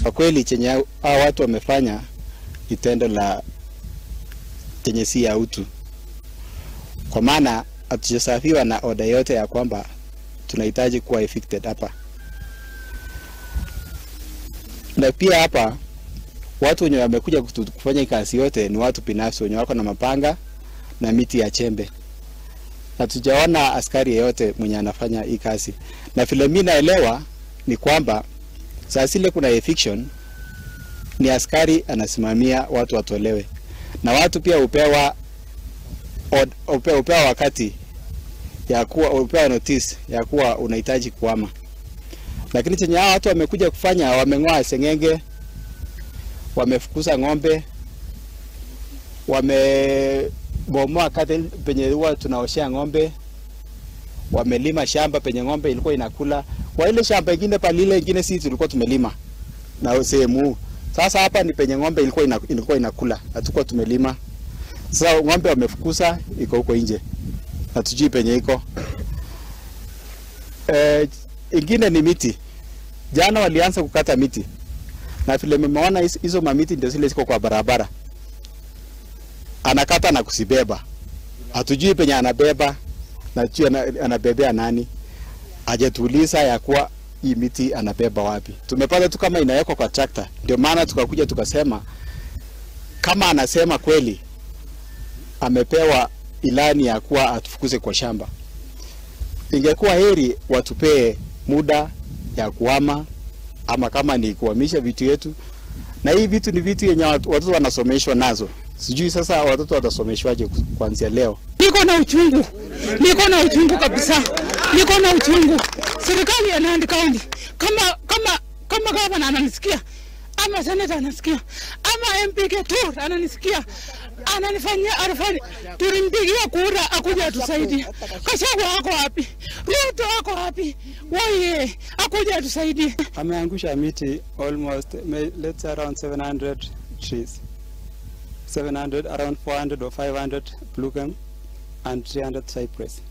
Kwa kweli chenye hao watu wamefanya ni tendo la chenye si ya utu, kwa maana hatujasafiwa na oda yote ya kwamba tunahitaji kuwa evicted hapa. Na pia hapa watu wenye wamekuja kufanya kazi yote ni watu binafsi wenye wako na mapanga na miti ya chembe. Na tujaona askari yeyote mwenye anafanya hii kazi. Na vile mimi naelewa ni kwamba saa zile kuna eviction ni askari anasimamia watu watolewe. Na watu pia upewa wakati ya kuwa upewa notice ya kuwa unahitaji kuhama. Lakini chenye hao watu wamekuja kufanya, wameng'oa sengenge, wamefukuza ng'ombe, wamebomoa kate penye huwa tunaoshea ng'ombe, wamelima shamba penye ng'ombe ilikuwa inakula. Kwa ile shamba ingine pale ile ingine sisi tulikuwa tumelima na sehemu. Sasa hapa ni penye ng'ombe ilikuwa inakula, hatukuwa tumelima. Sasa ng'ombe wamefukuza, iko huko nje. Hatujui penye iko. Ingine ni miti. Jana walianza kukata miti. Na vile mmeona hizo mamiti ndio zile ziko kwa barabara. Anakata na kusibeba. Hatujui penye anabeba na hatujui anabebea nani. Hajatuuliza ya kuwa hii miti anabeba wapi. Tumepata tu kama inawekwa kwa tractor. Ndio maana tukakuja tukasema kama anasema kweli amepewa ilani ya kuwa atufukuze kwa shamba, ingekuwa heri watupee muda ya kuhama, ama kama ni kuhamisha vitu yetu. Na hii vitu ni vitu yenye watoto wanasomeshwa nazo. Sijui sasa watoto watasomeshwaje kuanzia leo. Niko na uchungu. Niko na uchungu kabisa. Niko na uchungu. Serikali ya Nandi County, kama gavana ananisikia, ama senator anasikia, ama MP Ketur ananisikia, ananifanyia arfani, tulimpigia kura akuja atusaidie. Gachagua ako wapi? Ruto ako wapi? Waye akuja atusaidie. Ameangusha miti almost, let's say around 700 trees. 700, around 400 or 500 blue gum and 300 cypress.